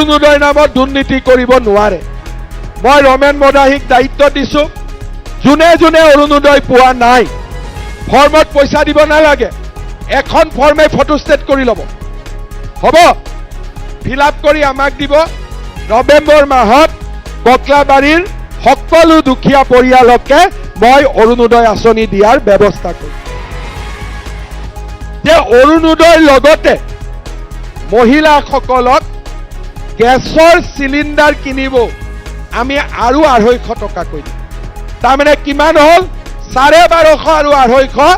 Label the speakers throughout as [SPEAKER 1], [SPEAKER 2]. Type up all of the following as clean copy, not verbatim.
[SPEAKER 1] অৰুণোদয়ৰ নামত দুৰ্নীতি কৰিব নোৱাৰে। মই ৰমেন মদাহীক দায়িত্ব দিছো, যোনে যোনে অৰুণোদয় পোৱা নাই, ফৰ্মত পইচা দিব নালাগে, এখন ফৰ্মে ফটোষ্টেট কৰি ল'ব হ'ব, ফিল আপ কৰি আমাক দিব। নৱেম্বৰ মাহত ককলাবাৰীৰ সকলো দুখীয়া পৰিয়ালকে মই অৰুণোদয় আঁচনি দিয়াৰ ব্যৱস্থা কৰিম। যে অৰুণোদয়ৰ লগতে মহিলাসকলক গেছৰ চিলিণ্ডাৰ কিনিব আমি আৰু 250 টকাকৈ দিম। তাৰমানে কিমান হ'ল? 1250 আৰু 250,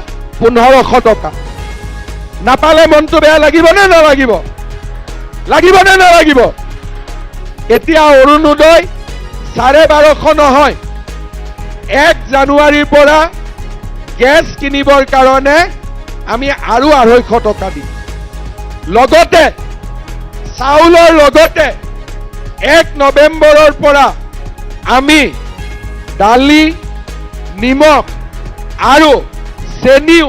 [SPEAKER 1] 1500 টকা। নাপালে মনটো বেয়া লাগিব নে নালাগিব? লাগিব নে নালাগিব? এতিয়া অৰুণোদয় 1250 নহয়, 1 জানুৱাৰীৰ পৰা গেছ কিনিবৰ কাৰণে আমি আৰু 250 টকা দিম। লগতে চাউলৰ লগতে 1 নৱেম্বৰৰ পৰা আমি দালি, নিমখ আৰু চেনিও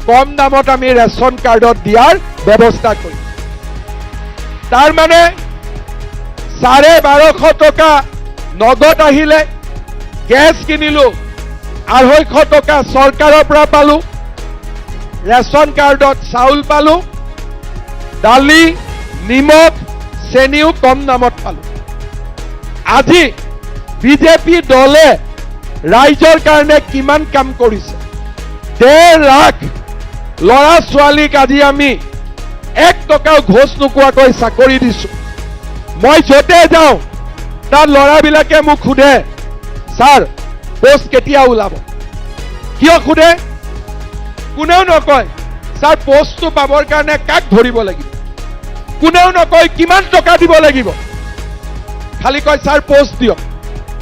[SPEAKER 1] কম দামত আমি ৰেচন কাৰ্ডত দিয়াৰ ব্যৱস্থা কৰিম। তাৰ মানে 1250 টকা নগদ আহিলে, গেছ কিনিলো, 250 টকা চৰকাৰৰ পৰা পালো, ৰেচন কাৰ্ডত চাউল পালো, দালি, নিমখ, চেনিও কম দামত পালো। আজি বিজেপি দলে ৰাইজৰ কাৰণে কিমান কাম কৰিছে! 1.5 লাখ ল'ৰা ছোৱালীক আজি আমি 1 টকাও ঘোচ নোকোৱাকৈ চাকৰি দিছো। মই য'তে যাওঁ, তাত ল'ৰাবিলাকে মোক সোধে, "ছাৰ, পোষ্ট কেতিয়া ওলাব?" কিয় সোধে? কোনেও নকয়, "ছাৰ, পোষ্টটো পাবৰ কাৰণে কাক ধৰিব লাগিব?" কোনেও নকয়, "কিমান টকা দিব লাগিব?" খালি কয়, "ছাৰ, পোষ্ট দিয়ক।"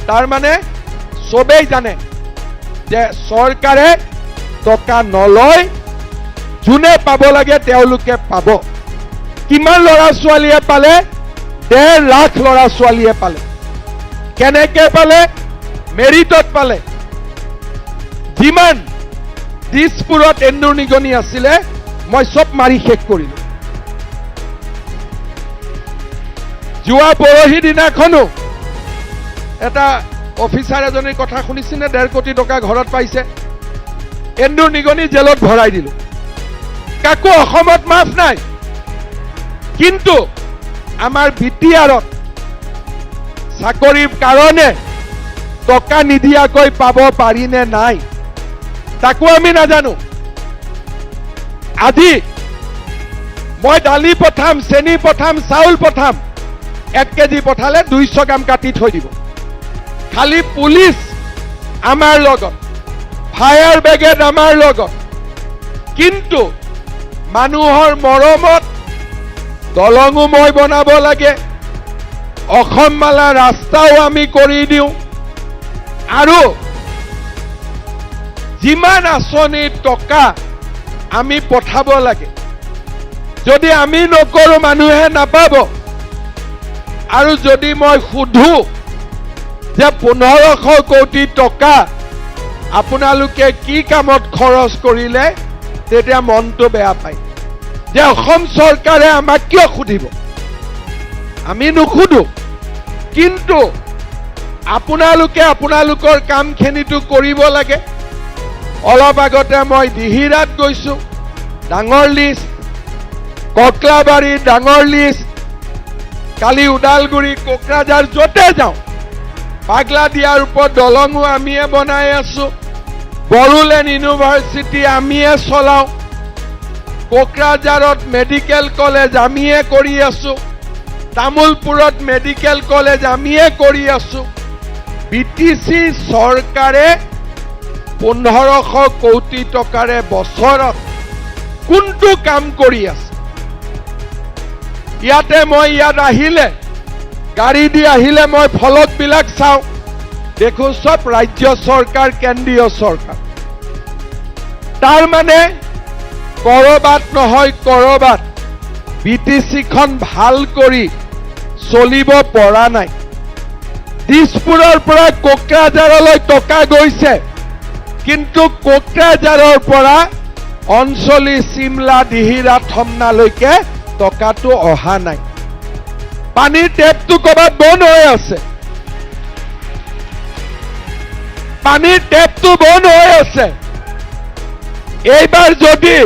[SPEAKER 1] তাৰ মানে চবেই জানে যে চৰকাৰে টকা নলয়, যোনে পাব লাগে তেওঁলোকে পাব। কিমান ল'ৰা ছোৱালীয়ে পালে? 1.5 লাখ ল'ৰা ছোৱালীয়ে পালে। কেনেকে পালে? মেৰিটত পালে। যিমান দিছপুৰত এন্দুৰ নিগনি আছিলে, মই চব মাৰি শেষ কৰিলো। যোৱা পৰহি দিনাখনো এটা অফিচাৰ এজনীৰ কথা শুনিছেনে? 1.5 কোটি টকা ঘৰত পাইছে। এন্দুৰ নিগনি জেলত ভৰাই দিলো। কাকো অসমত মাফ নাই। কিন্তু আমাৰ বি টি আৰত চাকৰিৰ কাৰণে টকা নিদিয়াকৈ পাব পাৰিনে নাই, তাকো আমি নাজানো। আজি মই দালি পঠাম, চেনি পঠাম, চাউল পঠাম, 1 কেজি পঠালে 200 গ্ৰাম কাটি থৈ দিব। খালি পুলিচ আমাৰ লগত, ফায়াৰ ব্ৰিগেড আমাৰ লগত, কিন্তু মানুহৰ মৰমত দলঙো মই বনাব লাগে, অসমমালা ৰাস্তাও আমি কৰি দিওঁ আৰু যিমান আঁচনিৰ টকা আমি পঠাব লাগে, যদি আমি নকৰো মানুহে নাপাব। আৰু যদি মই সোধো যে 1500 কোটি টকা আপোনালোকে কি কামত খৰচ কৰিলে, তেতিয়া মনটো বেয়া পায় যে অসম চৰকাৰে আমাক কিয় সুধিব? আমি নুসুধো, কিন্তু আপোনালোকে আপোনালোকৰ কামখিনিতো কৰিব লাগে। অলপ আগতে মই দিহিৰাত গৈছো, ডাঙৰ লিষ্ট, ককলাবাৰীৰ ডাঙৰ লিষ্ট, কালি ওদালগুৰি, কোকৰাঝাৰ, য'তে যাওঁ, পাগলা দিয়াৰ ওপৰত দলঙো আমিয়ে বনাই আছো, বড়োলেণ্ড ইউনিভাৰ্চিটি আমিয়ে চলাওঁ, কোকৰাঝাৰত মেডিকেল কলেজ আমিয়ে কৰি আছো, তামোলপুৰত মেডিকেল কলেজ আমিয়ে কৰি আছো। বি টি চি চৰকাৰে 1500 কোটি টকাৰে বছৰত কোনটো কাম কৰি আছে? ইয়াতে মই ইয়াত আহিলে, গাড়ী দি আহিলে মই ফলকবিলাক চাওঁ, দেখো চব ৰাজ্য চৰকাৰ, কেন্দ্ৰীয় চৰকাৰ। তাৰ মানে কৰবাত নহয় কৰবাত বি টি চিখন ভাল কৰি চলিব পৰা নাই। দিছপুৰৰ পৰা কোকৰাঝাৰলৈ টকা গৈছে, কিন্তু কোকৰাঝাৰৰ পৰা অঞ্চলি চিমলা, দিহিৰা, থমনালৈকে টকাটো অহা নাই। পানীৰ টেপটো ক'ৰবাত বন্ধ হৈ আছে, পানীৰ টেপটো বন্ধ হৈ আছে। এইবাৰ যদি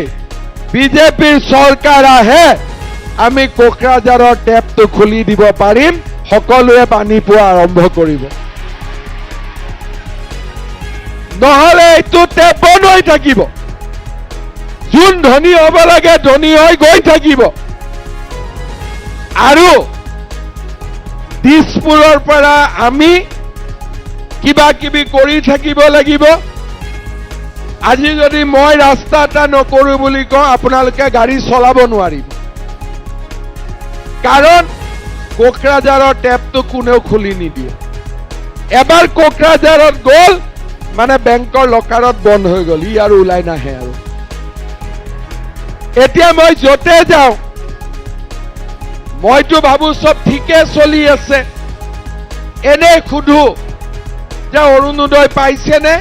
[SPEAKER 1] বিজেপিৰ চৰকাৰ আহে, আমি কোকৰাঝাৰৰ টেপটো খুলি দিব পাৰিম, সকলোৱে পানী পোৱা আৰম্ভ কৰিব। নহ'লে এইটো টেপ বন্ধ হৈ থাকিব, যোন ধনী হ'ব লাগে ধনী হৈ গৈ থাকিব। আৰু দিছপুৰৰ পৰা আমি কিবা কিবি কৰি থাকিব লাগিব। আজি যদি মই ৰাস্তা এটা নকৰো বুলি কওঁ, আপোনালোকে গাড়ী চলাব নোৱাৰিব, কাৰণ কোকৰাঝাৰৰ টেপটো কোনেও খুলি নিদিয়ে। এবাৰ কোকৰাঝাৰত গ'ল মানে বেংকৰ লকাৰত বন্ধ হৈ গ'ল, ই আৰু ওলাই নাহে। আৰু এতিয়া মই য'তে যাওঁ, মইতো ভাবো চব ঠিকে চলি আছে। এনে সোধো যে অৰুণোদয় পাইছেনে,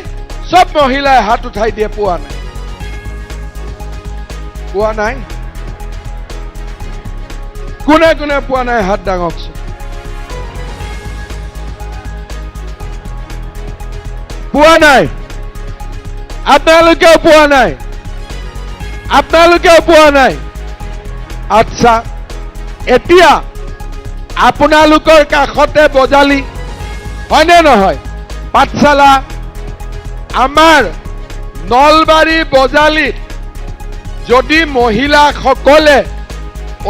[SPEAKER 1] চব মহিলাই হাত উঠাই দিয়ে, পোৱা নাই, পোৱা নাই। কোনে কোনে পোৱা নাই হাত ডাঙকচোন। পোৱা নাই, আপোনালোকেও পোৱা নাই, আপোনালোকেও পোৱা নাই। আচ্ছা, এতিয়া আপোনালোকৰ কাষতে বজালি হয়নে নহয়, পাঠশালা, আমাৰ নলবাৰী বজালিত যদি মহিলাসকলে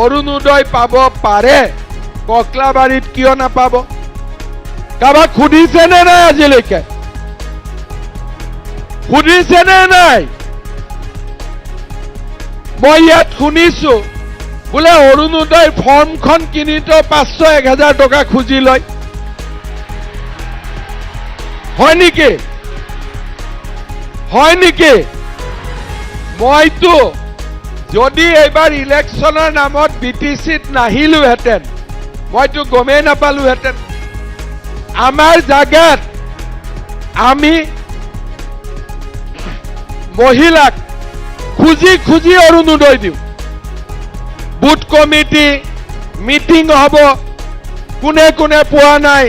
[SPEAKER 1] অৰুণোদয় পাব পাৰে, ককলাবাৰীত কিয় নাপাব? কাৰোবাক সুধিছেনে নাই আজিলৈকে? সুধিছেনে নাই? মই ইয়াত শুনিছো বোলে অৰুণোদয় ফৰ্মখন কিনিতো 500 1000 টকা খুজি লয়, হয় নেকি? হয় নেকি? মইতো যদি এইবাৰ ইলেকশ্যনৰ নামত বি টি চিত নাহিলোহেঁতেন, মইতো গমেই নাপালোহেঁতেন। আমাৰ জাগাত আমি মহিলাক খুজি খুজি অৰুণোদয় দিওঁ। বুথ কমিটি মিটিং হ'ব, কোনে কোনে পোৱা নাই,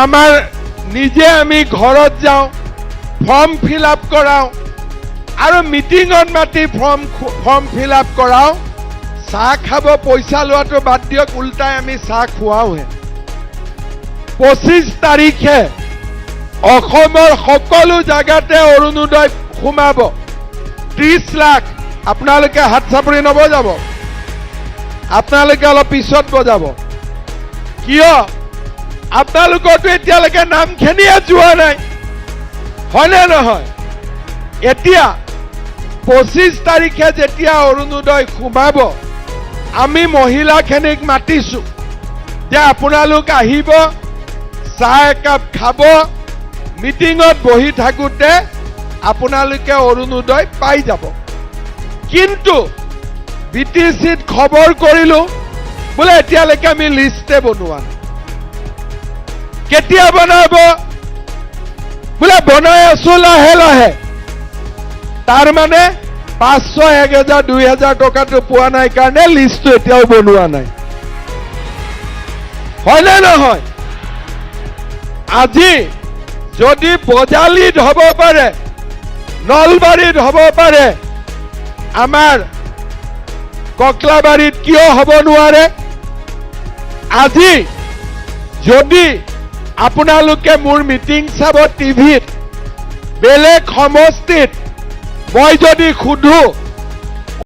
[SPEAKER 1] আমাৰ নিজে আমি ঘৰত যাওঁ, ফৰ্ম ফিল আপ কৰাওঁ আৰু মিটিঙত মাতি ফৰ্ম ফিল আপ কৰাওঁ। চাহ খাব পইচা লোৱাটো বাদ দিয়ক, উল্টাই আমি চাহ খুৱাওঁহে। 25 তাৰিখে অসমৰ সকলো জাগাতে অৰুণোদয় সোমাব, 30 লাখ। আপোনালোকে হাত চাপৰি নবজাব, আপোনালোকে অলপ পিছত বজাব। কিয়? আপোনালোকৰতো এতিয়ালৈকে নামখিনিয়ে যোৱা নাই, হয়নে নহয়? এতিয়া 25 তাৰিখে যেতিয়া অৰুণোদয় সোমাব, আমি মহিলাখিনিক মাতিছো যে আপোনালোক আহিব, চাহ একাপ খাব, মিটিঙত বহি থাকোঁতে আপোনালোকে অৰুণোদয় পাই যাব। কিন্তু বি টি চিত খবৰ কৰিলো, বোলে এতিয়ালৈকে আমি লিষ্টে বনোৱা নাই। কেতিয়া বনাব? বোলে বনাই আছো লাহে লাহে। তাৰ মানে 500 1000 2000 টকাটো পোৱা নাই কাৰণে লিষ্টটো এতিয়াও বনোৱা নাই, হয়নে নহয়? আজি যদি বজালিত হ'ব পাৰে, নলবাৰীত হ'ব পাৰে, আমাৰ ককলাবাৰীত কিয় হ'ব নোৱাৰে? আজি যদি আপোনালোকে মোৰ মিটিং চাব টিভিত, বেলেগ সমষ্টিত মই যদি সোধো